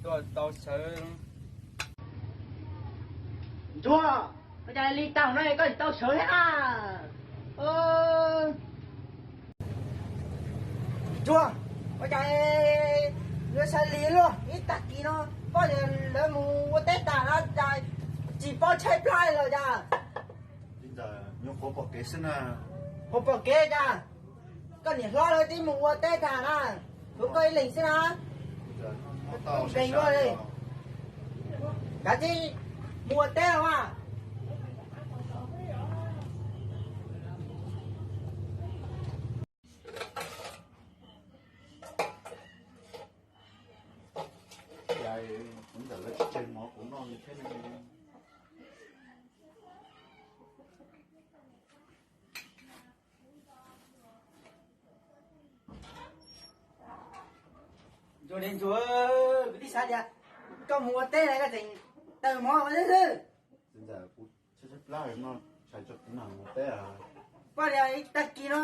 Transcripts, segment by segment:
Ntsuag, tau sawv. Ntsuag, ua cas li tag no koj tsis tau sawv thiab na? Ntsuag, ua cas yuav sawv lig luaj, ib tag kis no poj niam lawv mus ua teb tag no cas tsis paub tshaib plab los cas? Nyuam qhuav pom kev xwb na. Qhuav pom kev cas? Koj niam hlob lawv twb mus ua teb tag na, tshuav koj ib leeg xwb na. Nkees luaj li. Kav tsij mus ua teb los mas. Kuv ntawm lawv tsis tseg mov kuv noj li thiab ne. Ntsuag, ntsuag, kuv twb xav tias koj mus ua teb lawm koj tseem taws mov ua xwb. Txiv ntxawm, kuv tshaib tshaib plab no, tshais tso kuv mam mus teb. Poj niam, ib tag kis no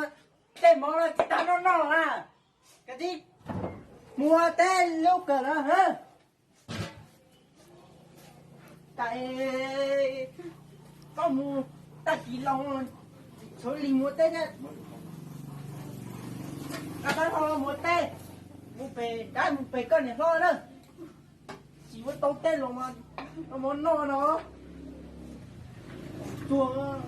tej mov no tsis tau noj noj na, koj tib mus ua teb lub kawm no. Cas koj mus tag kis los txhua li mus teb thiab. Koj tab ho mus teb, mus pem dab mus pem koj niam hlob na, tsis muab tau tej los mov noj no. Tuag.